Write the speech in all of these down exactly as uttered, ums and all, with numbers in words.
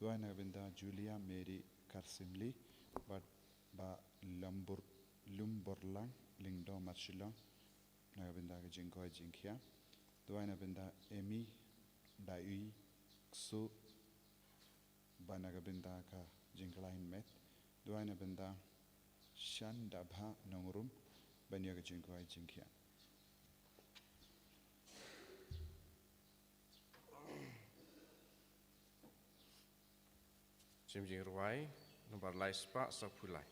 Duwai na ka bynta Julia Mary Karsimli, bad Bah Lumbur, Lumburlang Lyngdoh Marshillong, na ka bynta ka jingkoit jingkhiah. Duwai na ka bynta Amy Daiwi Ksu, ba na ka bynta ka jingkhlaiñ met. Duwai na ka bynta Shan Dabha Nongrum, ban ïoh ka jingkoit jingkhiah. Shim jingrwai, nombar lai spah saphew lai.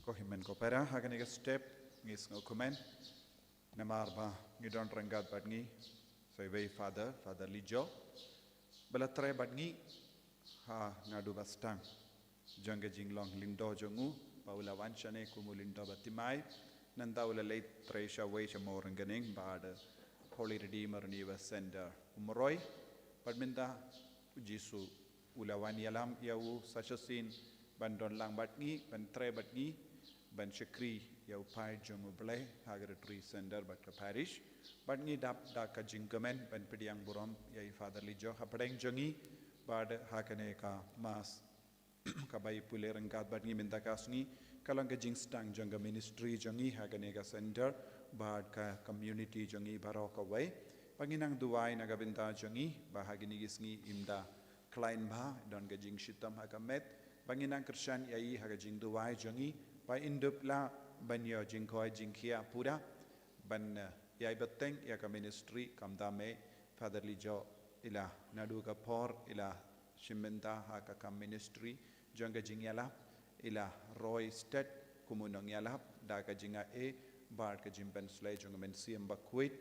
Ko hynmen ko para, ha kane ka step ngi sngewkmen namar ba ngi don ryngkat bad ngi sa iwei Father, Father Lijo, ba la trei bad ngi ha naduh ba sdang jong ka jinglong lyngdoh jong u, ba u la wan shane kum u lyngdoh ba timai. Nangta u la leit trei shawei sha Mawryngkneng bad Holy Redeemer Universe Center Umroi. Bad mynta u Jisu u la wan ïalam ïa u sa shisien ban don lang bad ngi, ban trei bad ngi, ban shakri ïa u paid jong U Blei ha ka Retreat Center bad ka parish. Bad ngi dap da ka jingkmen ban pdiang burom ïa i Father Lijo hapdeng jong ngi bad ha kane ka Mass kaba i pule ryngkat bad ngi mynta ka sngi, ka long ka jingsdang jong ka ministry jong ngi ha kane ka center bad ka community jong ngi baroh kawei. Ba ngin nang duwai na ka bynta jong ngi ba ha kine ki sngi im da khlaiñ bha, don ka jingshitom ha ka met, ba ngin nang kyrshan ïa i ha ka jingduwai jong ngi ba in dup lah ban ïoh jingkoit jingkhiah pura, ban, eh, ïai bteng ïa ka ministry. Kumta me Father Lijo i la naduh ka por i la shim bynta ha ka kam ministry jong ka jingïalap, i la roi stet kum u nongïalap da ka jingai bad ka jingpynsleh jong ka Mynsiem Bakhuid.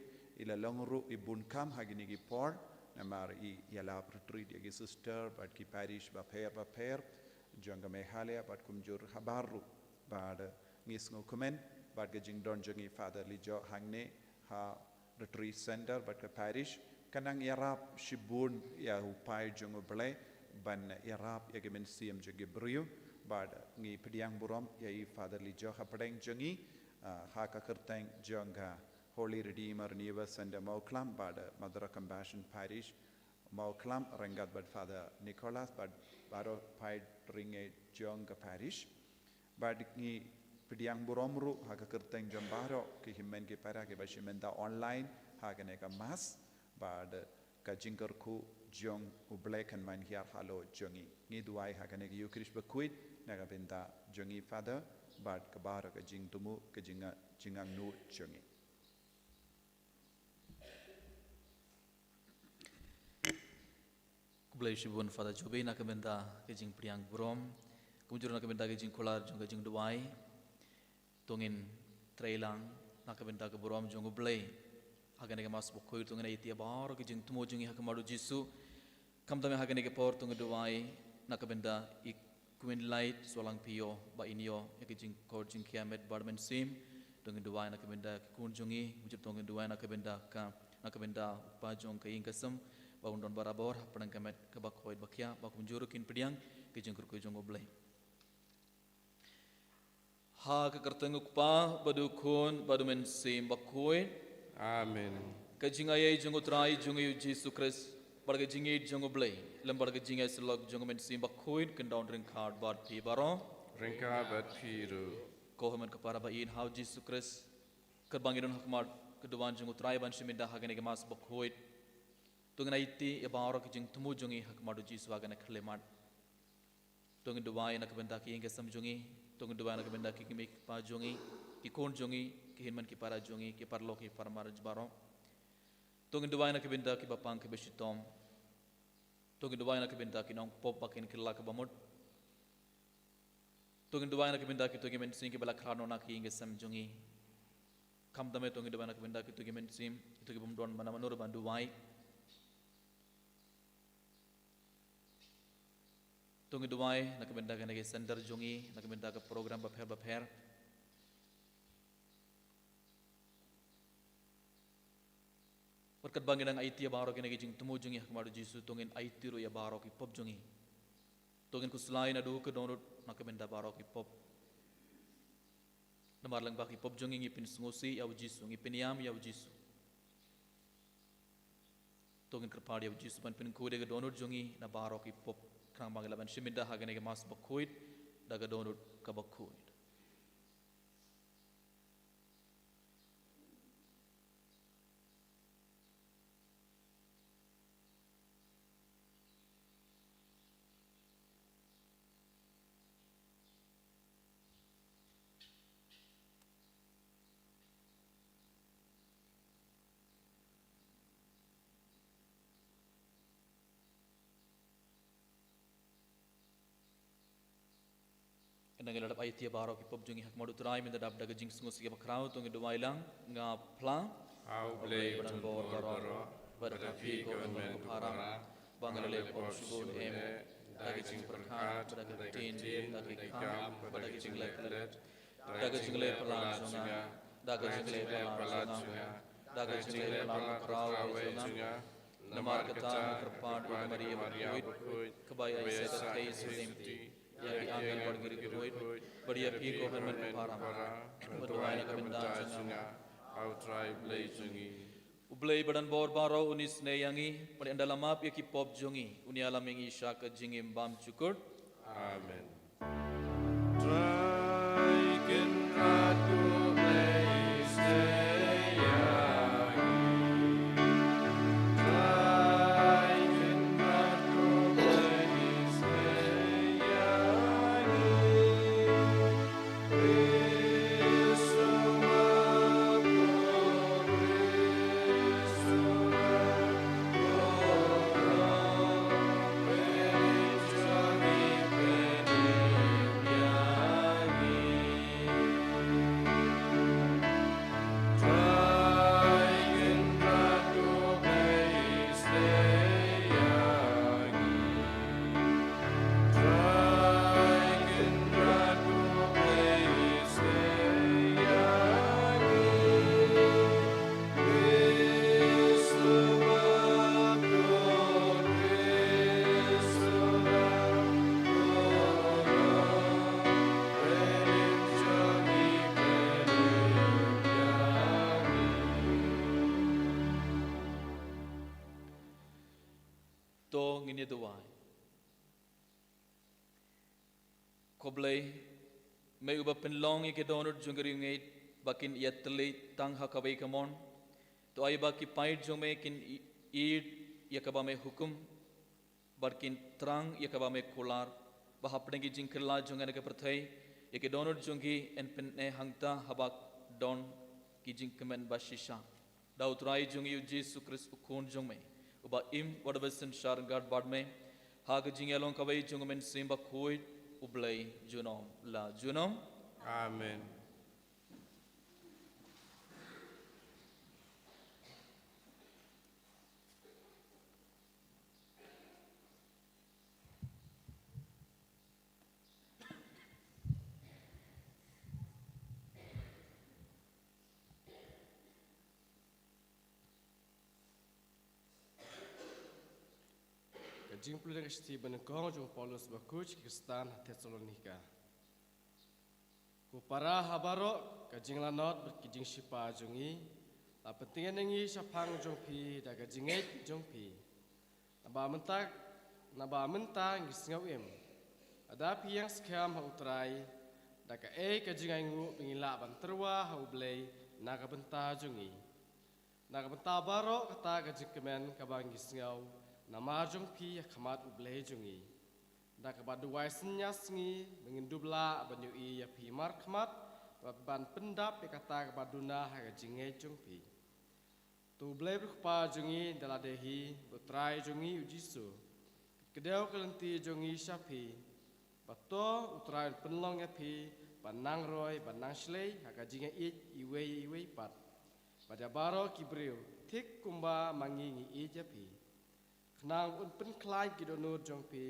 I la long ruh i bun kam ha kine ki por namar i ïalap retreat ïa ki sister bad ki parish bapher bapher jong ka Meghalaya bad kumjuh habar ruh. Bad ngi sngewkmen bad ka jingdon jong i Father Lijo hangne ha Retreat Center bad ka parish, ka nang ïarap shibun ïa u paid jong U Blei, ban ïarap ïa ki mynsiem jong ki briew. Bad ngi pdiang burom ïa i Father Lijo hapdeng jong ngi, ah, ha ka kyrteng jong ka Holy Redeemer Universe Center Mawkhlam bad Mother of Compassion Parish Mawkhlam ryngkat bad Father Nicholas bad baroh paid rynge jong ka parish. Bad ngi pdiang burom ruh ha ka kyrteng jong baroh ki hynmen ki para kiba shim bynta online ha kane ka Mass, bad ka jingkyrkhu jong U Blei kan wan hiar halor jong ngi. Ngi duwai ha kane ka Eucharist Bakhuid na ka bynta jong i Father bad ka baroh ka jingthmu, ka jinga-, jingangnud jong ngi. Khublei shibun Father Jobi na ka bynta ka jingpdiang burom. Kumjuh na ka bynta ka jingkular jong ka jingduwai. To ngin trei lang na ka bynta ka burom jong U Blei ha kane ka Mass Bakhuid, to ngin ïa ïa baroh ka jingthmu jong ngi ha khmat U Jisu. Khamtam ha kane ka por to ngin duwai na ka bynta i Queen Light Solang Pio, ba in ïoh ïa ka jingkoit jingkhiah met bad mynsiem. To ngin duwai na ka bynta ki khun jong ngi, kumjuh to ngin duwai na ka bynta ka, na ka bynta u kpa jong ka ïing ka sem, ba un don barabor hapdeng ka met kaba khuid ba khiah, ba kumjuh ruh kin pdiang ka jingkyrkhu jong U Blei. Ha ka kyrteng U Kpa, bad U Khun, bad U Mynsiem Bakhuid. Amen. Ka jingaiei jong U Trai jong ngi U Jisu Khrist, bad ka jingïeit jong U Blei, lem bad ka jingïasyllok jong U Mynsiem Bakhuid, kin don ryngkat bad phi baroh. Ryngkat bad phi ruh. Ko hynmen ko para ba ïeit ha U Jisu Khrist, katba ngi don ha khmat ka duwan jong U Trai ban shim ïa ka Mass Bakhuid, to ngin aiti ïa baroh ki jingthmu jong ngi ha khmat U Jisu ha kane ka khyllipmat. To ngin duwai na ka bynta ki ïing ki sem jong ngi. To ngin duwai na ka bynta ki kmie ki kpa jong ngi, ki khun jong ngi, ki hynmen ki para jong ngi, ki paralok ki parmar baroh. To ngin duwai na ka bynta ki bapang ki bashitom. To ngin duwai na ka bynta ki nongpop ba kin kylla ka bamut. To ngin duwai na ka bynta kito ki mynsiem kiba la khraw noh na ki ïing ki sem jong ngi. Khamtam eh to ngin duwai na ka bynta kito ki mynsiem, kito ki bym don mano mano ruh ban duwai. To ngin duwai na ka bynta kane ka center jong ngi, na ka bynta ka program bapher bapher. Bad katba ngi dang aiti ïa baroh kine ki jingthmu jong ngi ha khmat U Jisu, to ngin aiti ruh ïa baroh ki pop jong ngi. To ngin khuslai naduh ka dohnud na ka bynta baroh ki pop. Namar lyngba ki pop jong ngi ngi pynsngewsih ïa U Jisu, ngi pynïam ïa U Jisu. To ngin kyrpad ïa U Jisu ban pynkhuid ïa ka dohnud jong ngi na baroh ki pop, khnang ba ngin lah ban shim ïa ka Mass Bakhuid da ka dohnud kaba khuid. Ynda ngi la dep aiti ïa baroh ki pop jong ngi ha khmat U Trai, mynta dap da ka jingsngewsih kaba khraw, to ngin duwai lang. Nga phla ha U Blei badonbor baroh, bad ha phi ko hynmen ko para, ba nga la leh pop shibun em, da ka jingpyrkhat, da ka ktien, da ka kam, bad da ka jingleh klet, da ka jingleh palat jong nga, da ka jingleh palat jong nga, da ka jingleh palat khraw jong nga. Namar kata nga kyrpad ïa ka Maria Bakhuid, kaba ïaisah ka thei sha lynti, ïa ki angel bad ki riewkhuid, bad ïa phi ko hynmen ko para, ban duwai na ka bynta jong nga ha U Trai Blei jong ngi. U Blei badonbor baroh un isynei ïa ngi, bad ynda la map ïa ki pop jong ngi, un ïalam ïa ngi sha ka jingim bymjukut. Amen. Trai Kynrad, to U Blei isynei ïa ngi. Trai Kynrad, to U Blei isynei ïa ngi. To ngin ïa duwai. Ko Blei, me uba pynlong ïa ki dohnud jong ki riewngeit ba kin ïatylli tang ha kawei ka mon, to ai ba ki paid jong me kin i-, ïeit ïa kaba me hukum, bad kin thrang ïa kaba me kular, ba hapdeng ki jingkylla jong kane ka pyrthei, ïa ki dohnud jong ki yn pynneh hangta haba don ki jingkmen ba shisha. Da U Trai jong ngi U Jisu Khrist U Khun jong me, uba im bad uba synshar ryngkat bad me, ha ka jingïalong kawei jong U Mynsiem Bakhuid, U Blei junom la junom. Amen. Jingpule ka shithi banyngkong jong u Paulus bakhuid sha ki Khristan ha Thessalonika. Ko para ha baroh, ka jinglanot bad ki jingsheptieng jong ngi la pyntngen ïa ngi shaphang jong phi da ka jingngeit jong phi. Naba mynta, naba mynta ngi sngew im, lada phi ïeng skhem ha u Trai, da kaei ka jingainguh ba ngi lah ban tyrwa ha u Blei na ka bynta jong ngi. Na ka bynta baroh kata ka jingkmen kaba ngi sngew namar jong phi ha khmat u Blei jong ngi. Da kaba duwai synñia sngi ba ngin dup lah ban ïohi ïa phi markhmat, bad ban pyndap ïa kata kaba duna ha ka jingngeit jong phi. To u Blei bad u Kpa jong ngi da lade hi bad u Trai jong ngi u Jisu, kdew ka lynti jong ngi sha phi. Bad to u Trai un pynlong ïa phi ban nang roi ban nang shlei ha ka jingïaieit iwei ïa iwei pat, bad ïa baroh ki briew thik kumba ma ngi ngi ïeit ïa phi. Khnang un pynkhlaiñ ki dohnud jong phi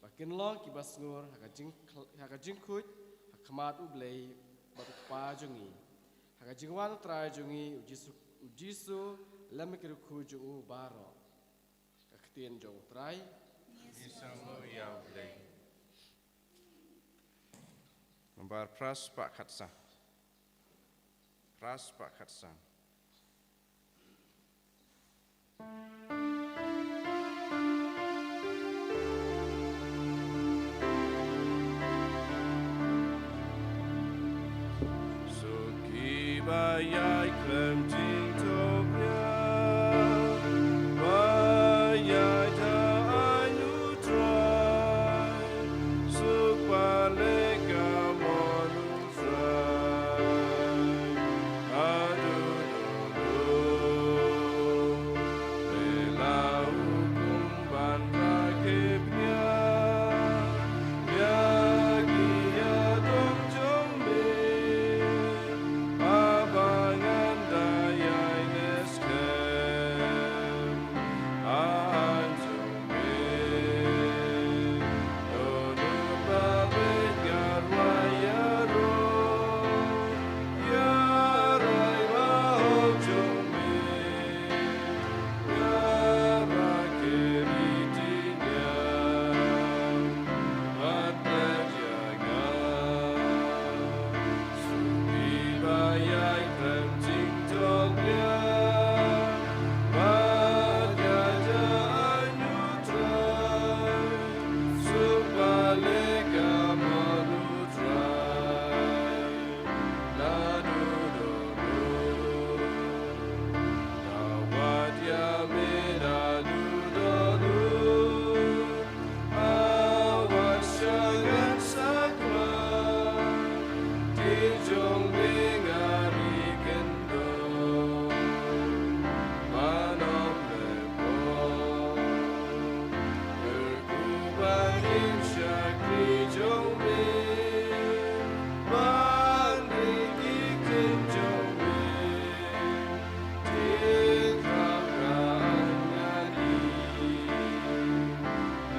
ba kin long kiba sngur ha ka jing, ha ka jingkhuid ha khmat u Blei bad u Kpa jong ngi, ha ka jingwan u Trai jong ngi u Jisu, u Jisu lem ki riewkhuid jong u baroh. Ka ktien jong u Trai. Ngi sngewbha ïa u Blei. Nambar phra spah khatsan. Phra spah khatsan. Suki ba ïai khlem jingthoh bria, ba ïai da aiñ u Trai, suk ba leh ka mon u Trai. Adu, adu, adu. Bela u kum ban rakhe bria, ïa ki ïadon jong me, haba ngan da ïaineh skhem ha aiñ jong me. Dohnud ba beit ngan wai ïaroh ïa rai ba hok jong me. Nga rakhe riti niam bad peit ïa nga. Suki ba ïai khlem jingthoh bria, ba ïai da aiñ u Trai, suk ba leh ka mon u Trai. Naduh duru, nga wad ïa me naduh duru. Awad sha ngan sakma, ktien jong me nga ri kyndong ban ong lehbor. Kyrkhu ban im sha ktien jong me, ban ri ki ktien jong me. Te khraw ka aiñ ngan ïohi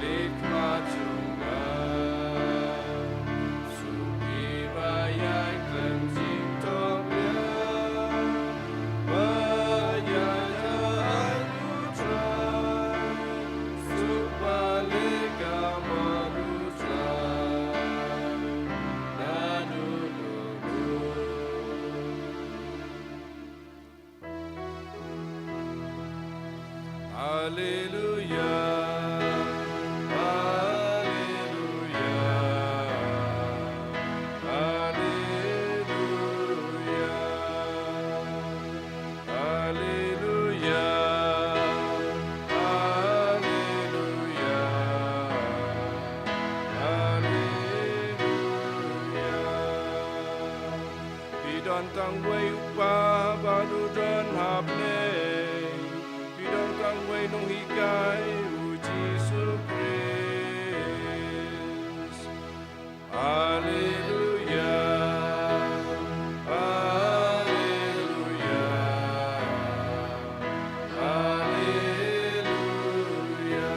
leit khmat jong nga. Suki ba ïai khlem jingthoh bria, ba ïai da aiñ u Trai, suk ba leh ka mon u Trai. Naduh duru. Haleluia, haleluia, haleluia, haleluia, haleluia, haleluia. Phi don tang uwei u Kpa bad u don ha bneng. Phi don tang uwei u Nonghikai, u Jisu Khrist. Haleluia, haleluia, haleluia.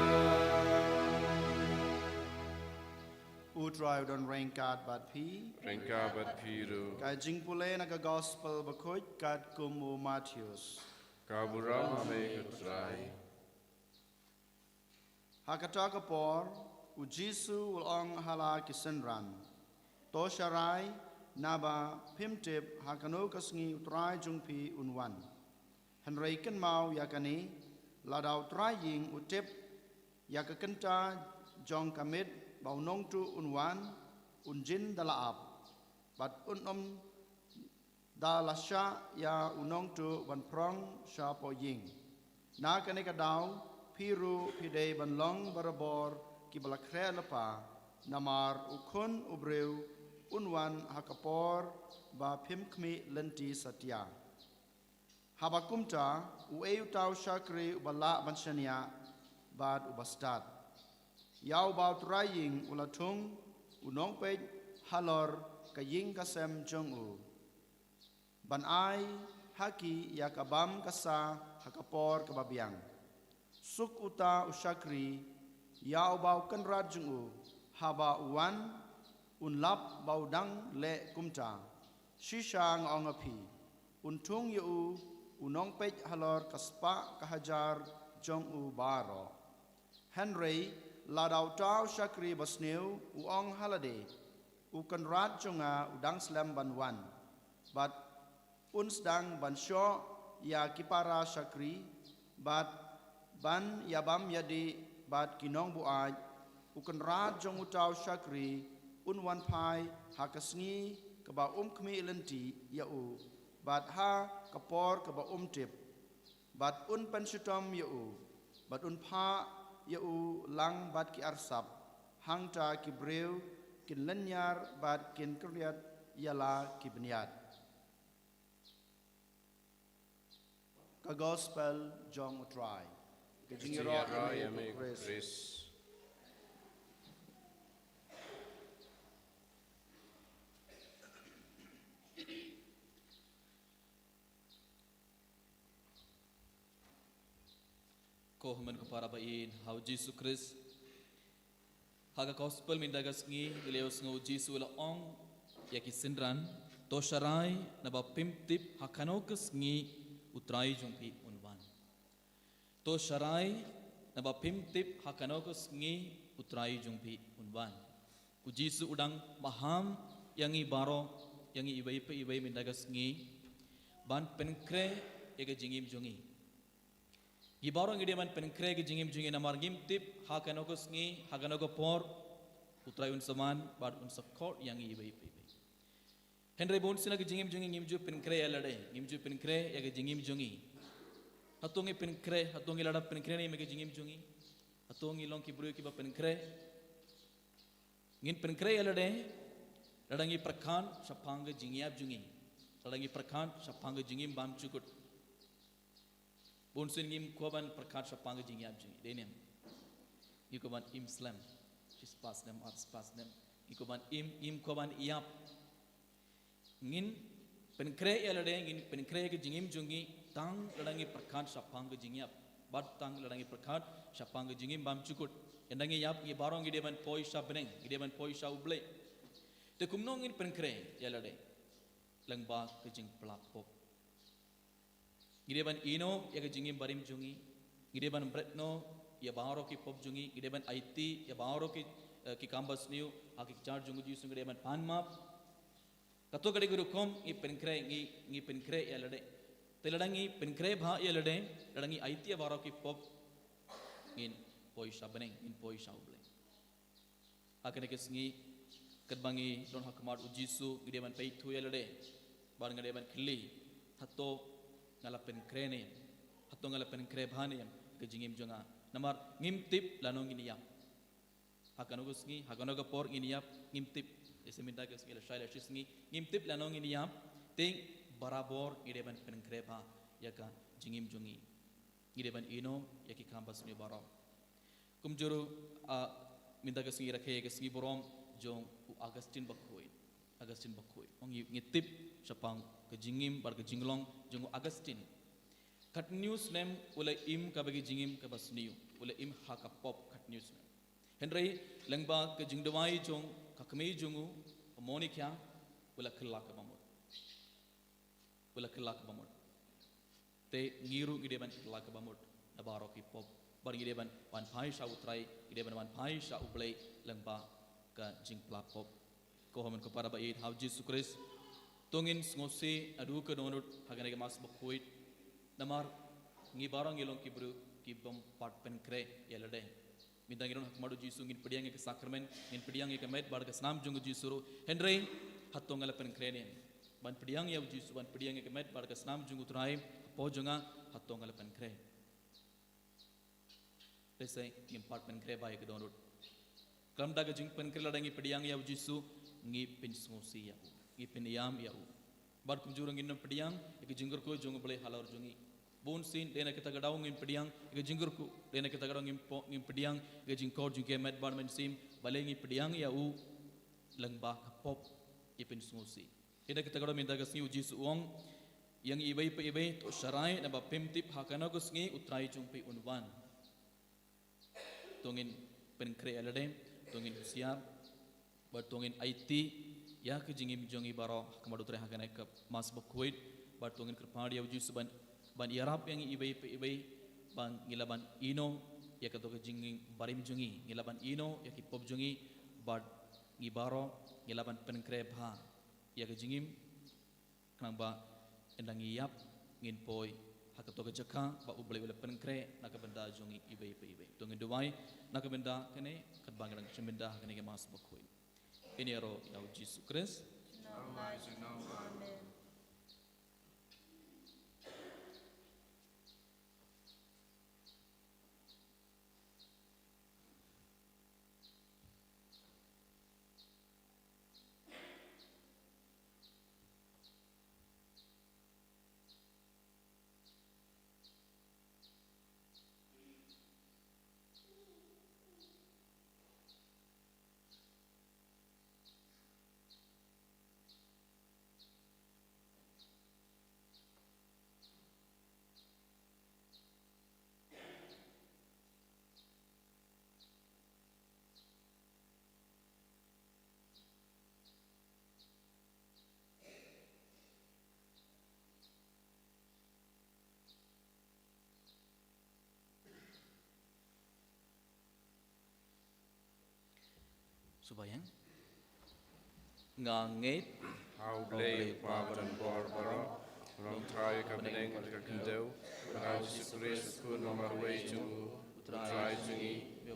U Trai u don ryngkat bad phi. Ryngkat bad phi ruh. Ka jingpule na ka Gospel bakhuid katkum u Mathaios. Ka burom ha me ko Trai. Ha kata ka por, u Jisu u la ong ha la ki synran, "To sharai, naba phim tip ha kano ka sngi u Trai jong phi un wan. Hynrei kynmaw ïa kane, lada u trai ïing u tip ïa ka kynta jong ka miet ba u nongtuh un wan, un jin da la ap, bad un ym da la shah ïa u nongtuh ban prong sha poh ïing. Na kane ka daw, phi ruh phi dei ban long barabor ki ba la khreh lypa, namar u Khun u Briew un wan ha ka por ba phim khmih lynti satia." Haba kumta, uei uta u shakri uba lah ban shaniah bad uba stad? Ïa uba u trai ïing u la thung u nongpeit halor ka ïing ka sem jong u, ban ai ha ki ïa ka bam ka sa ha ka por kaba biang. Suk uta u shakri ïa uba u kynrad jong u, haba u wan, un lap ba u dang leh kumta. Shisha nga ong ïa phi, un thung ïa u u nongpeit halor ka spah ka hajar jong u baroh. Hynrei lada uta u shakri basniew u ong ha lade, "U kynrad jong nga u dang slem ban wan," bad un sdang ban shoh ïa ki para shakri, bad ban ïabam ïadih bad ki nongbuaid, u kynrad jong uta u shakri un wan phai ha ka sngi kaba um khmih lynti ïa u, bad ha ka por kaba um tip, bad un pynshitom ïa u, bad un phah ïa u lang bad ki arsap. Hangta ki briew kin lynñiar bad kin kynriat ïa la ki bniat. Ka Gospel jong u Trai. Ka jingïaroh ïa me, ko Khrist. Ko hynmen ko para ba ïeit ha u Jisu Khrist. Ha ka Gospel mynta ka sngi, ngi la ïohsngew u Jisu u la ong ïa ki synran, "To sharai, naba phim tip ha kano ka sngi u Trai jong phi un wan. To sharai, naba phim tip ha kano ka sngi u Trai jong phi un wan." U Jisu u dang maham ïa ngi baroh, ïa ngi iwei pa iwei mynta ka sngi, ban pynkhreh ïa ka jingim jong ngi. Ngi baroh ngi dei ban pynkhreh ïa ka jingim jong ngi namar ngim tip ha kano ka sngi, ha kano ka por u Trai un sa wan bad un sa khot ïa ngi iwei pa iwei. Hynrei bun sien ha ka jingim jong ngi ngim ju pynkhreh ïa lade, ngim ju pynkhreh ïa ka jingim jong ngi. Hato ngi pynkhreh, hato ngi la dep pynkhreh ne em ïa ka jingim jong ngi? Hato ngi long ki briew kiba pynkhreh? Ngin pynkhreh ïa lade lada ngi pyrkhat shaphang ka jingïap jong ngi, lada ngi pyrkhat shaphang ka jingim bymjukut. Bun sien ngim kwah ban pyrkhat shaphang ka jingïap jong ngi, dei ne em? Ngi kwah ban im slem, shispah snem, arspah snem. Ngi kwah ban im, ngim kwah ban ïap. Ngin pynkhreh ïa lade, ngin pynkhreh ïa ka jingim jong ngi tang lada ngi pyrkhat shaphang ka jingïap, bad tang lada ngi pyrkhat shaphang ka jingim bymjukut. Ynda ngi ïap, ngi baroh ngi dei ban poi sha bneng, ngi dei ban poi sha U Blei. Te kumno ngin pynkhreh ïa lade? Lyngba ka jingpla pop. Ngi dei ban ïehnoh ïa ka jingim barim jong ngi. Ngi dei ban bret noh ïa baroh ki pop jong ngi. Ngi dei ban aiti ïa baroh ki, eh, ki kam basniew ha ki kjat jong u Jisu. Ngi dei ban pan map. Kato ka dei ka rukom ngi pynkhreh, ngi, ngi pynkhreh ïa lade. Te lada ngi pynkhreh bha ïa lade, lada ngi aiti ïa baroh ki pop, ngin poi sha bneng, ngin poi sha U Blei. Ha kane ka sngi, katba ngi don ha khmat u Jisu, ngi dei ban peit thuh ïa lade. Bad ngi dei ban kylli, hato nga la pynkhreh ne em? Hato nga la pynkhreh bha ne em ïa ka jingim jong nga? Namar ngim tip lano ngin ïap. Ha kano ka sngi, ha kano ka por ngin ïap, ngim tip. Ïa se mynta ka sngi, la shai la shi sngi, ngim tip lano ngin ïap. Te barabor ngi dei ban pynkhreh bha ïa ka jingim jong ngi. Ngi dei ban ïehnoh ïa ki kam basniew baroh. Kumjuh ruh, ah, mynta ka sngi rakhe ka sngi burom jong u Augustine Bakhuid. Augustine Bakhuid. Ong ngi, ngi tip shaphang ka jingim bad ka jinglong jong u Augustine. Katno snem u la im kaba ka jingim kaba sniew. U la im ha ka pop katno snem. Hynrei lyngba ka jingduwai jong ka kmie jong u, Monica, u la kylla kaba mut. U la kylla kaba mut. Te ngi ruh ngi dei ban kylla kaba mut na baroh ki pop. Bad ngi dei ban wan phai sha U Trai, ngi dei ban wan phai sha U Blei lyngba ka jingpla pop. Ko hynmen ko para ba ïeit ha U Jisu Khrist, to ngin sngewsih haduh ka dohnud ha kane ka Mass Bakhuid. Namar ngi baroh ngi long ki briew ki bym pat pynkhreh ïa lade. Mynta ngi don ha khmat U Jisu, ngin pdiang ïa ka sakramen, ngin pdiang ïa ka met bad ka snam jong U Jisu ruh. Hynrei hato nga la pynkhreh ne em? Ban pdiang ïa U Jisu, ban pdiang ïa ka met bad ka snam jong U Trai hapoh jong nga, hato nga la pynkhreh? Lehse ngim pat pynkhreh bha ïa ka dohnud. Khlem da ka jingpynkhreh, lada ngi pdiang ïa U Jisu, ngi pynsngewsih ïa u, ngi pynïam ïa u. Bad kumjuh ruh ngin ym pdiang ïa ka jingkyrkhu jong U Blei halor jong ngi. Bun sien dei na kata ka daw ngim pdiang ïa ka jingkyrkhu, dei na kata ka daw ngim po-, ngim pdiang ïa ka jingkor jong ki met bad mynsiem, balei ngi pdiang ïa u lyngba ka pop, ïa pynsngewsih. Ïa kata ka daw mynta ka sngi U Jisu u ong ïa ngi iwei pa iwei, to sharai, naba phim tip ha kano ka sngi U Trai jong phi un wan. To ngin pynkhreh ïa lade, to ngin husiar, bad to ngin aiti ïa ka jingim jong ngi baroh ha khmat U Trai ha kane ka Mass Bakhuid, bad to ngin kyrpad ïa U Jisu ban, ban ïarap ïa ngi iwei pa iwei, ba ngi lah ban ïehnoh ïa kato ka jingbarim jong ngi, ngi lah ban ïehnoh ïa ki pop jong ngi, bad ngi baroh ngi lah ban pynkhreh bha ïa ka jingim, khnang ba ynda ngi ïap ngin poi ha kato ka jaka ba U Blei u la pynkhreh na ka bynta jong ngi iwei pa iwei. To ngin duwai na ka bynta kane, katba ngi dang shim bynta ha kane ka Mass Bakhuid. Ïaroh ïa U Jisu Khrist. Amen. Sngewbha ïa nga. Nga ngeit ha U Blei, U Kpa badonbor baroh, U Nongthaw ïa ka bneng bad ka khyndew, bad ha U Jisu Khrist, U Khun ba marwei jong U, U Trai jong ngi,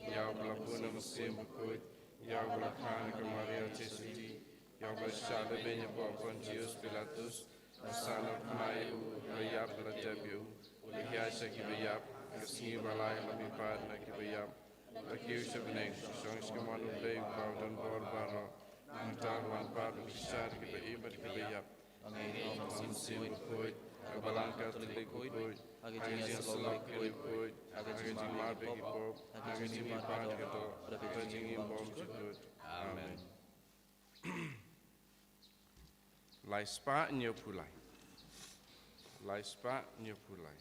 ïa uba la bun na U Mynsiem Bakhuid, ïa uba la kha na ka Maria Theisotti, ïa uba la shah lehbeiñ hapoh Pontius Pilatus, la sahnarphna ïa u, la ïap, la tep ïa u, u la hiar sha kiba ïap, ha ka sngi ba lai u la mihpat na kiba ïap, la kiew sha bneng, u shong sha kamon U Blei U Kpa badonbor baroh. Nangta un wan pat ban kyrshan ïa kiba im bad kiba ïap. Nga ngeit ha U Mynsiem Bakhuid, ha ka Balang Katholik bakhuid, ha ka jingïasyllok bakhuid, ha ka jingmap ïa ki pop, ha ka jingmihpat ka doh, bad ha ka jingim bymjukut. Amen. Lai spah hynñiew phew lai. Lai spah hynñiew phew lai.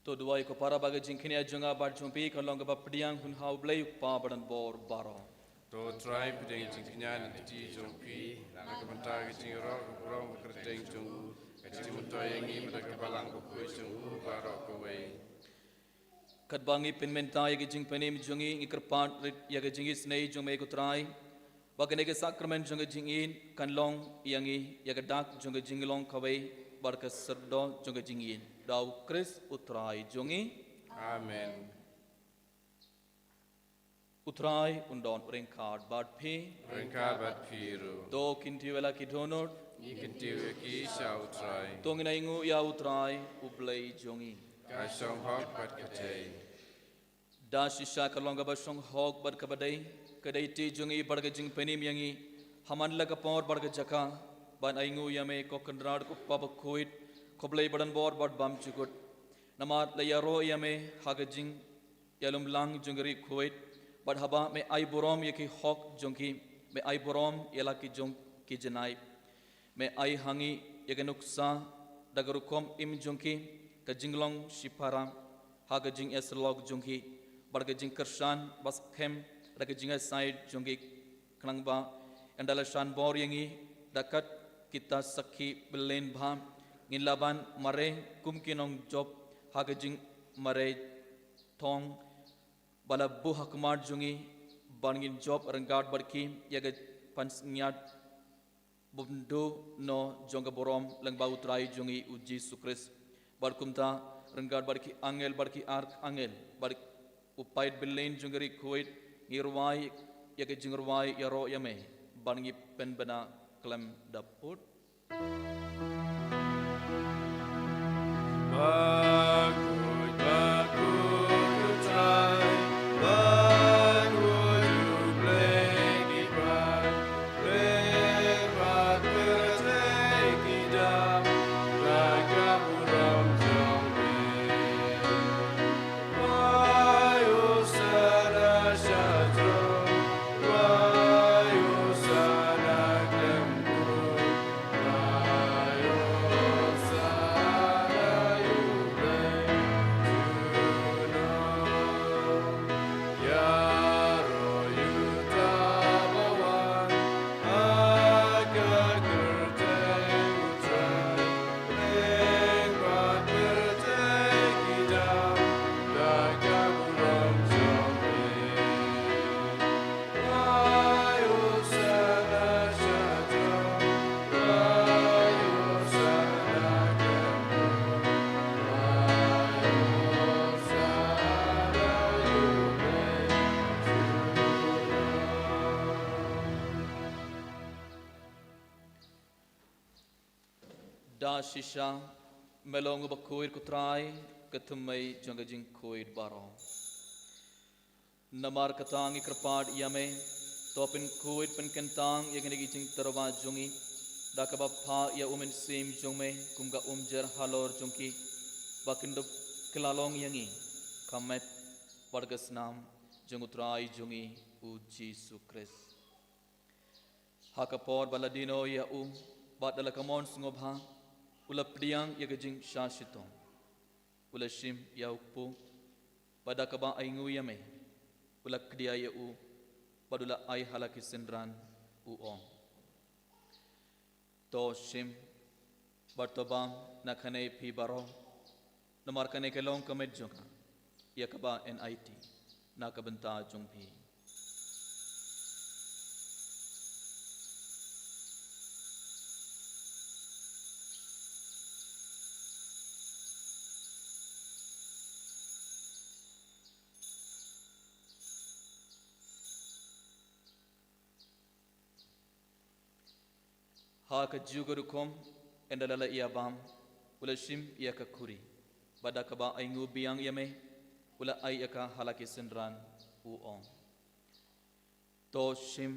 To duwai ko para ba ka jingkñia jong nga bad jong phi kan long kaba pdiang hun ha U Blei U Kpa badonbor baroh. To Trai, pdiang jingkñia na ka kti jong phi, na ka bynta ka jingïaroh ka burom ka kyrteng jong u, ka jingmyntoi ïa ngi bad ka Balang bakhuid jong u baroh kawei. Katba ngi pynmynta ïa ka jingpynim jong ngi, ngi kyrpad rit ïa ka jingisynei jong me ko Trai, ba kane ka sakramen jong ka jingïeit kan long ïa ngi ïa ka dak jong ka jinglong kawei bad ka syrdoh jong ka jingïeit. Da U Khrist U Trai jong ngi. Amen. U Trai un don ryngkat bad phi. Ryngkat bad phi ruh. To kyntiew ïa la ki dohnud. Ngi kyntiew ïa ki sha U Trai. To ngin ainguh ïa U Trai U Blei jong ngi. Ka shong hok bad ka dei. Da shisha ka long kaba shong hok bad kaba dei, ka dei ti jong ngi bad ka jingpynim ïa ngi ha man la ka por bad ka jaka ban ainguh ïa me ko Kynrad ko Pa bakhuid, ko Blei badonbor bad bymjukut. Namar la ïaroh ïa me ha ka jing ïalumlang jong ka ri Kuwait, bad haba me ai burom ïa ki hok jong ki, me ai burom ïa la ki jong ki janai. Me ai ha ngi ïa ka nuksa da ka rukom im jong ki, ka jinglong shipara ha ka jingïasyllok jong ki, bad ka jingkyrshan ba skhem da ka jingïasaid jong ki, khnang ba ynda la shan bor ïa ngi da kat kita sakhi bylliñ bha, ngin lah ban mareh kum ki nongjop ha ka jingmareh thong ba la buh ha khmat jong ngi, ba ngin jop ryngkat bad ki ïa ka pansngiat bymduh noh jong ka burom lyngba U Trai jong ngi U Jisu Khrist. Bad kumta ryngkat bad ki angel bad ki arkangel bad u paid bylliñ jong ka ri Kuwait, ngi rwai ïa ka jingrwai ïaroh ïa me, bad ngi pynbna khlem da pud. Da shisha, me long uba khuid ko Trai, ka thymmei jong ka jingkhuid baroh. Namar kata ngi kyrpad ïa me, to pynkhuid pynkyntang ïa kine ki jingtyrwa jong ngi da kaba phah ïa U Mynsiem jong me kum ka umjer halor jong ki, ba kin dup kylla long ïa ngi ka met bad ka snam jong U Trai jong ngi U Jisu Khrist. Ha ka por ba la die noh ïa u bad da la ka mon sngewbha, u la pdiang ïa ka jingshah shitom, u la shim ïa u kpu, bad da kaba ainguh ïa me, u la kdiah ïa u bad u la ai ha la ki synran, u ong: To shim bad to bam na kane phi baroh, namar kane ka long ka met jong nga, ïa kaba yn aiti na ka bynta jong phi. Ha kajuh ka rukom, ynda la la ïa bam, u la shim ïa ka khuri, bad da kaba ainguh biang ïa me, u la ai ïa ka ha la ki synran, u ong: To shim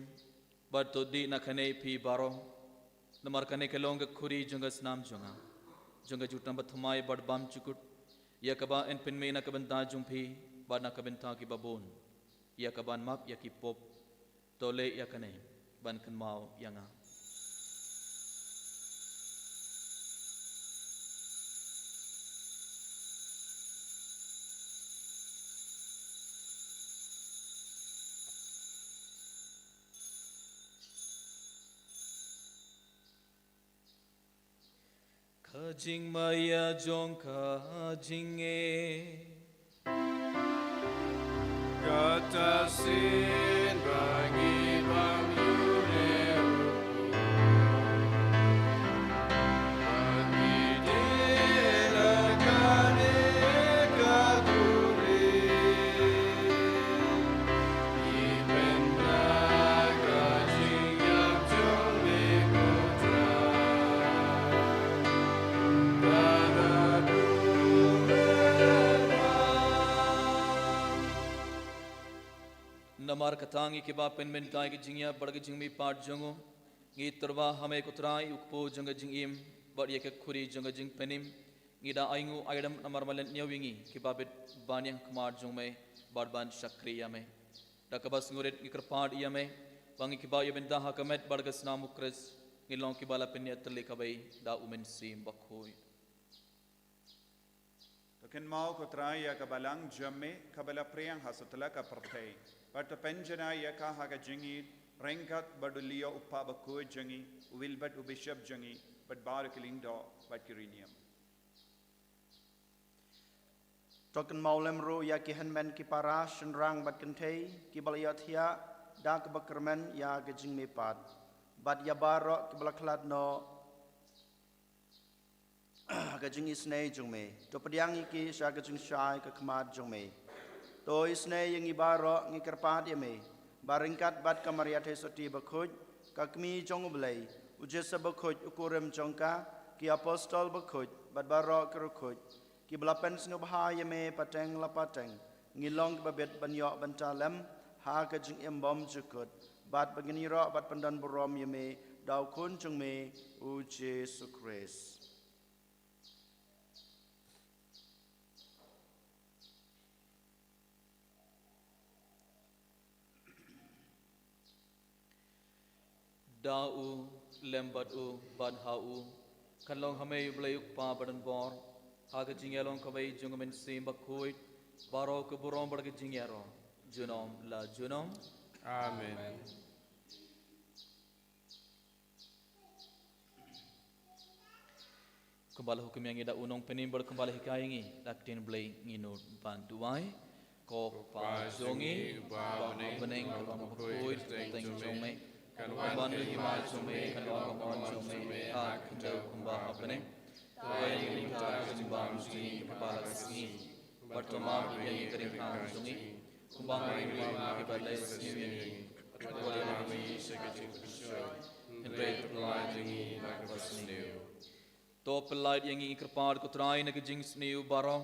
bad to dih na kane phi baroh, namar kane ka long ka khuri jong ka snam jong nga, jong ka jutang bathymmai bad bymjukut, ïa kaba yn pynmih na ka bynta jong phi bad na ka bynta ki babun, ïa kaban map ïa ki pop. To leh ïa kane ban kynmaw ïa nga. Ka jingmaïa jong ka jingngeit. Kata sien ba ngi bam ïu ne u, ba ngi dei la kane ka duri. Ngi pynda ka jingïap jong me ko Trai. Ka la dum. Namar kata ngi kiba pynmynta ïa ka jingïap bad ka jingmihpat jong u, ngi tyrwa ha me ko Trai u kpu jong ka jingim, bad ïa ka khuri jong ka jingpynim, ngi da ainguh aidam namar me lynñiew ïa ngi kiba bit ban ïeng ha khmat jong me, bad ban shakri ïa me. Da kaba sngewrit ngi kyrpad ïa me, ba ngi kiba ïa bynta ha ka met bad ka snam u Khrist, ngin long kiba la pynïatylli kawei da u Mynsiem Bakhuid. To kynmaw ko Trai ïa ka balang jong me, kaba la pyrshang ha satlak ka pyrthei. Bad to pynjanai ïa ka ha ka jingïeit, ryngkat bad u Leo u kpa bakhuid jong ngi, u Wilbert u bishop jong ngi, bad baroh ki lyngdoh, bad ki riewniam. To kynmaw lem ruh ïa ki hynmen ki para, shynrang bad kynthei, kiba la ïohthiah da kaba kyrmen ïa ka jingmihpat. Bad ïa baroh kiba la khlad noh ha ka jingisynei jong me. To pdiang ïa ki sha ka jingshai ka khmat jong me. To isynei ïa ngi baroh, ngi kyrpad ïa me, ba ryngkat bad ka Maria Theisotti bakhuid, ka kmie jong u Blei, u Joseph bakhuid u kurim jong ka, ki apostol bakhuid, bad baroh ki riewkhuid, kiba la pynsngewbha ïa me pateng la pateng, ngin long kiba bit ban ïoh bynta lem ha ka jingim bymjukut, bad ba ngin ïaroh bad pyndonburom ïa me da u Khun jong me u Jisu Khrist. Da u, lem bad u, bad ha u, kan long ha me U Blei U Kpa badonbor, ha ka jingïalong kawei jong U Mynsiem Bakhuid, baroh ka burom bad ka jingïaroh junom la junom. Amen. Kumba la hukum ïa ngi da u Nongpynim bad kumba la hikai ïa ngi da ka ktien Blei, ngin nud ban duwai. Ko Kpa jong ngi uba ha bneng, ka long bakhuid ka kyrteng jong me. Kan wan ka hima jong me, kan long ka mon jong me ha ka khyndew kumba ha bneng. To ai ïa ngi mynta ka jingbam jong ngi kaba la ka sngi. Bad to map ïa ngi ka ringkang jong ngi, kumba ngi map ïa kiba leh sniew ïa ngi. Bad to leit ïa ngi sha ka jingpynshoi, hynrei to pyllait ïa ngi na kaba sniew. To pyllait ïa ngi, ngi kyrpad ko Trai, na ka jingsniew baroh.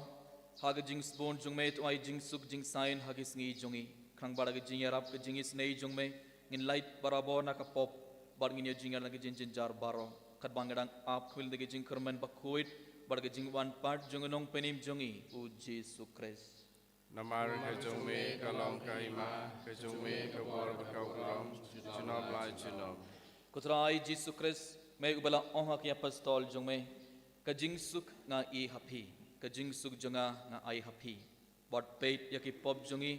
Ha ka jingsbun jong me to ai jingsuk jingsaiñ ha ki sngi jong ngi. Khnang ba da ka jingïarap ka jingisynei jong me, ngin lait barabor na ka pop, bad ngin ïoh jingïarap na ka jingjynjar baroh, katba ngi dang ap khmih da ka jingkyrmen bakhuid bad ka jingwan pat jong u Nongpynim jong ngi u Jisu Khrist. Namar ka jong me ka long ka hima, ka jong me ka bor bad ka burom, junom la junom. Ko Trai Jisu Khrist, me uba la ong ha ki apostol jong me, ka jingsuk nga ai ha phi, ka jingsuk jong nga nga ai ha phi. Bad peit ïa ki pop jong ngi,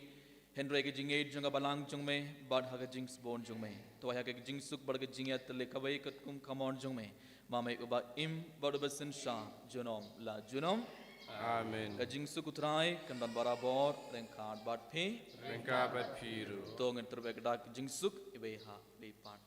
hynrei ka jingïeit jong ka balang jong me, bad ha ka jingsbun jong me to ai ha ka jingsuk bad ka jingïatylli kawei katkum ka mon jong me, ma me uba im bad uba synshar junom la junom. Amen. Ka jingsuk u Trai kan don barabor ryngkat bad phi. Ryngkat bad phi ruh. To ngin tyrwa da ka jingsuk iwei ha iwei pat.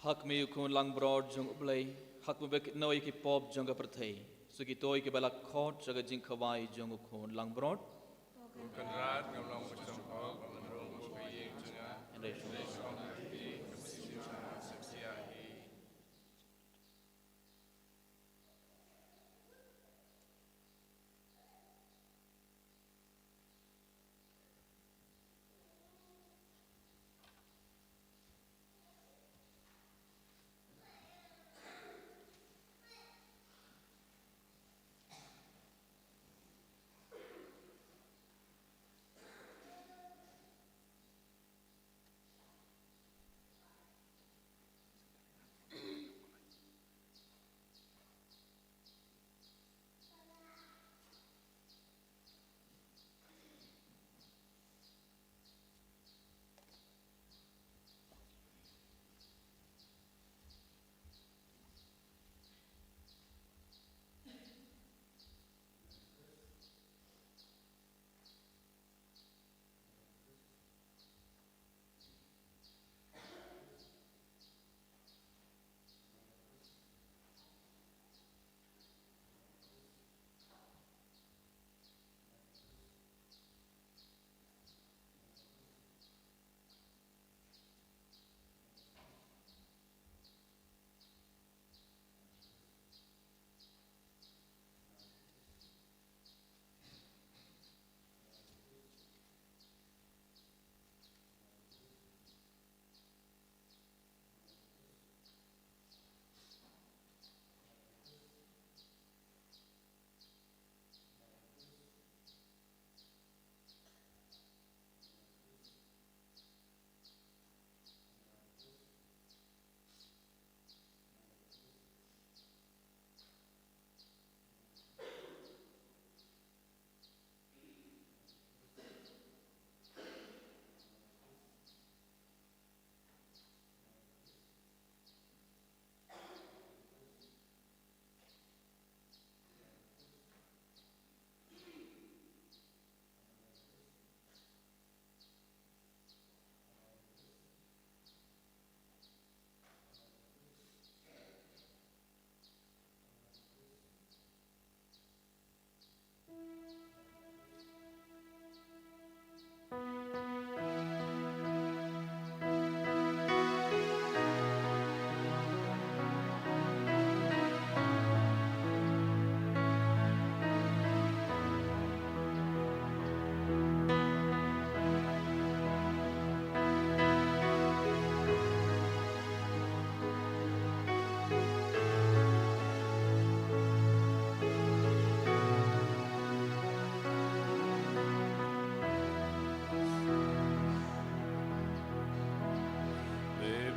Ha khmih u khun langbrot jong U Blei, Khlad pynbeit noh ïa ki pop jong ka pyrthei. Sa kito kiba la khot sha ka jingkhawai jong u Khun langbrot. Ko Kynrad, ngam long ba shong hok, ba ngam rung ba ka ïing jong nga. Hynrei shong.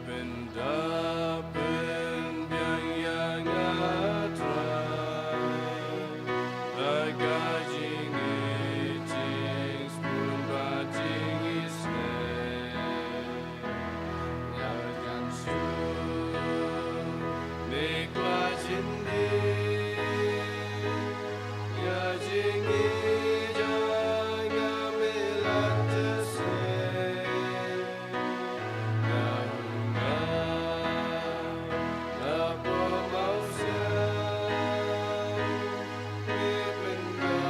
Pynda pynbiang ïa nga Trai, da ka jingïeit, jingsbun bad jingisynei. Nga kan shu ne kwah jin di, ïa jingïeit jong nga me la teh se. Nga, nga, nga pynpaw sia, me pynpaw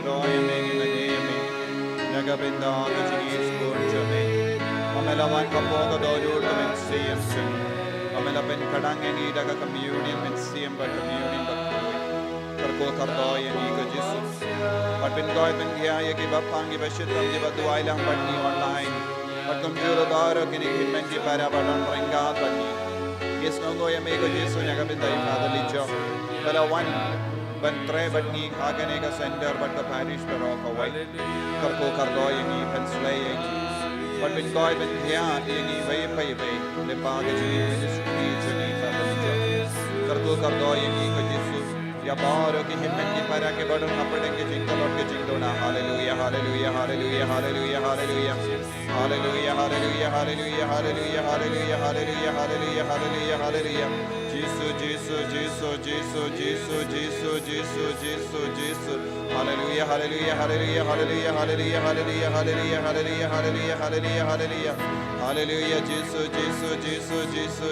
Ïa me, ngi la ïa me na ka bynta ka jingïeit jong me. Ba me la wan hapoh ka dohnud ka mynsiem jong ngi. Ba me la pynkhlaiñ ïa ngi da ka communion mynsiem bad communion bakhuid. Kyrkhu kyrdoh ïa ngi ko Jisu. Bad pynkhuid pynkhiah ïa kiba pang, kiba shitom, kiba duwai lang bad ngi online. Bad kumjuh ruh baroh kine ki hynmen ki para ba don ryngkat bad ngi. Ngi sngewnguh ïa me ko Jisu na ka bynta i Father Lee Jong ba la wan ban trei bad ngi ha kane ka center bad ka parish baroh kawei. Kyrkhu kyrdoh ïa ngi, pynsleh ïa ngi. Bad pynkhuid pynkhiah ïa ngi iwei pa iwei lyngba ka jingim ministry jong i Father Lee Jong. Kyrkhu kyrdoh ïa ngi ko Jisu. Ïa baroh ki hynmen ki para kiba don hapdeng ka jingtlot ka jingduna. Haleluia, haleluia, haleluia, haleluia, haleluia. Haleluia, haleluia, haleluia, haleluia, haleluia, haleluia, haleluia, haleluia, haleluia. Jisu, Jisu, Jisu, Jisu, Jisu, Jisu, Jisu, Jisu. Haleluia, haleluia, haleluia, haleluia, haleluia, haleluia, haleluia, haleluia, haleluia, haleluia, haleluia. Haleluia, Jisu, Jisu, Jisu, Jisu,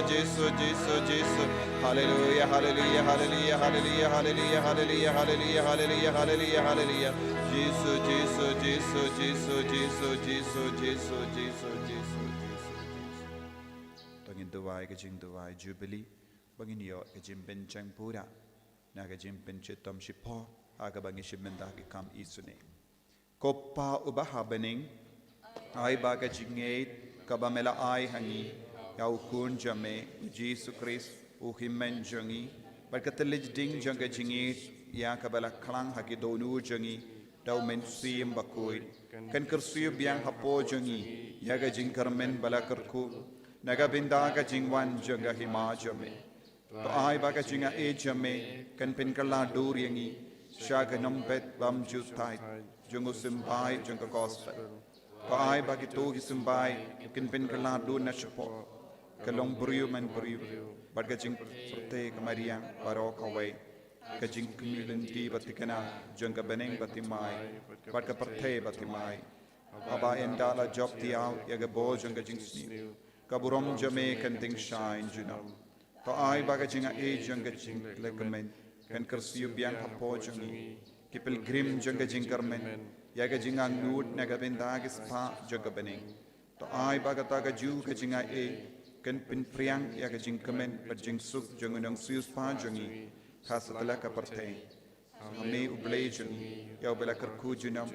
Jisu, Jisu, Jisu. Haleluia, haleluia, haleluia, haleluia, haleluia, haleluia, haleluia, haleluia, haleluia, haleluia. Jisu, Jisu, Jisu, Jisu, Jisu, Jisu, Jisu, Jisu, Jisu, Jisu. To ngin duwai ka jingduwai Jubilee, ba ngin ïoh ka jingbym jingpura na ka jingbym shitom shipor ha kaba ngi shim bynta ki kam isynei. Ko Pa uba ha bneng, ai ba ka jingngeit kaba me la ai ha ngi ïa u Khun jong me u Jisu Khrist, u Hynmen jong ngi, bad ka thylliej ding jong ka jingngeit ïa kaba la khlang ha ki dohnud jong ngi da u Mynsiem Bakhuid, kan kyrsiew biang hapoh jong ngi ïa ka jingkyrmen ba la kyrkhu na ka bynta ka jingwan jong ka hima jong me. To ai ba ka jingaiei jong me kan pynkylla dur ïa ngi sha ka nongbet bymjukthait jong u symbai jong ka gospel. To ai ba kito ki symbai kin pynkylla dur na shapoh ka long briew man briew bad ka jingpyrthei ka mariang baroh kawei, ka jingkmie lynti ba thikna jong ka bneng bad thymmai bad ka pyrthei bad thymmai. Haba ynda la jop thiaw ïa ka bor jong ka jingsniew, ka burom jong me kan tyngshaiñ junom. To ai ba ka jingaiei jong ka jingkyrkhu kan kyrsiew biang hapoh jong ngi, ki pilgrim jong ka jingkyrmen, ïa ka jingangnud na ka bynta ki spah jong ka bneng. To ai ba kata kajuh ka jingaiei kan pynphriang ïa ka jingkmen bad jingsuk jong u nongsiewspah jong ngi ha satlak ka pyrthei. Ha me u Blei jong ngi, ïa uba la kyrkhu junom,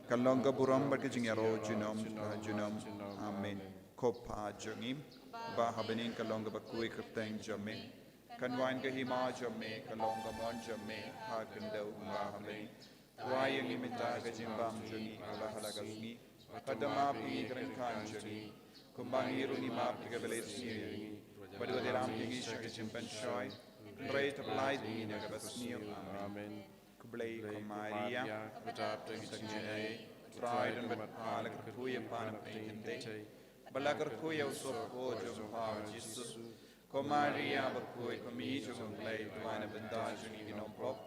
kan long ka burom bad ka jingïaroh junom, junom. Amen. Ko Pa jong ngi ba ha bneng, kan long kaba khuid ka kyrteng jong me. Kan wan ka hima jong me, kan long ka mon jong me ha khyndew kumba ha bneng. Wai ïa ngi mynta ka jingbam jong ngi kaba ha la ka sngi. Bad map ïa ngi ki ryngkat jong ngi, kumba ngi ruh ngi map ïa kiba la isniew ïa ngi. Bad wat ïalam ïa ngi sha ka jingpynshoi, hynrei to pyllait ïa ngi na kaba sniew. Amen. Khublei ko Maria, kaba dap da ka jingaiei, U Trai u don bad pha, la kyrkhu ïa pha na pdeng kynthei, bad la kyrkhu ïa u sopor jong pha u Jisu. Ko Maria bakhuid, ko Mei jong u Blei, to ai na ka bynta jong ngi ki nongpop,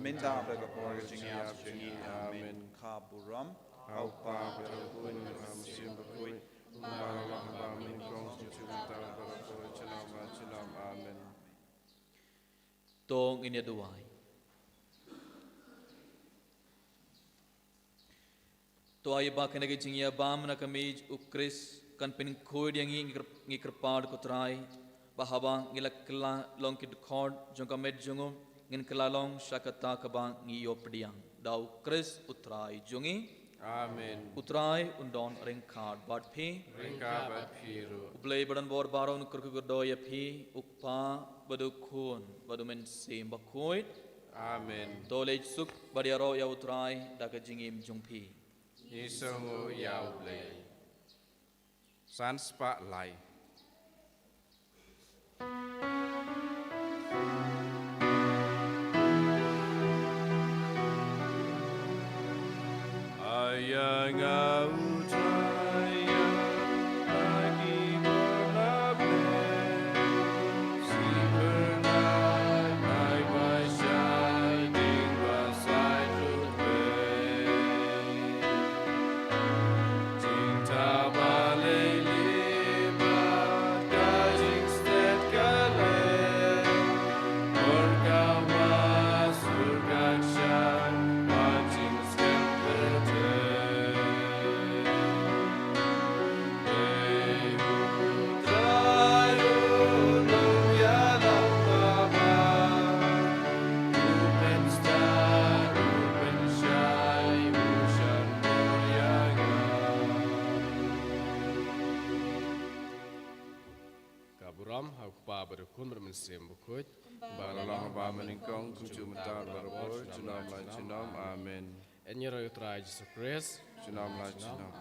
mynta bad ha ka por ka jingïap jong ngi. Amen. Ka burom ha u Pa, ha u Khun, ha u Mynsiem Bakhuid, kumba ha la ka banyngkong, junom, junom. Amen. To ngin ïa duwai. To ai ba kane ka jingïabam na ka mei u Khrist kan pynkhuid ïa ngi, ngi kyr-, ngi kyrpad ko Trai, ba haba ngi la kylla long ki dkhot jong ka met jong u, ngin kylla long sha kata kaba ngi ïoh pdiang da u Khrist u Trai jong ngi. Amen. U Trai un don ryngkat bad phi. Ryngkat bad phi ruh. U Blei ba don bor baroh un kyrkhu kyrdoh ïa phi, u Kpa bad u Khun bad u Mynsiem Bakhuid. Amen. To leit suk bad ïaroh ïa u Trai da ka jingim jong phi. Ngi sngewnguh ïa u Blei. San spah lai. Ram ha u Kpa bad u Khun bad u Mynsiem Bakhuid. Ba la long ba mynnyngkong, kumjuh mynta, baroh por, junom la junom. Amen. Ïaroh ïa u Trai Jisu Khrist. Junom la junom.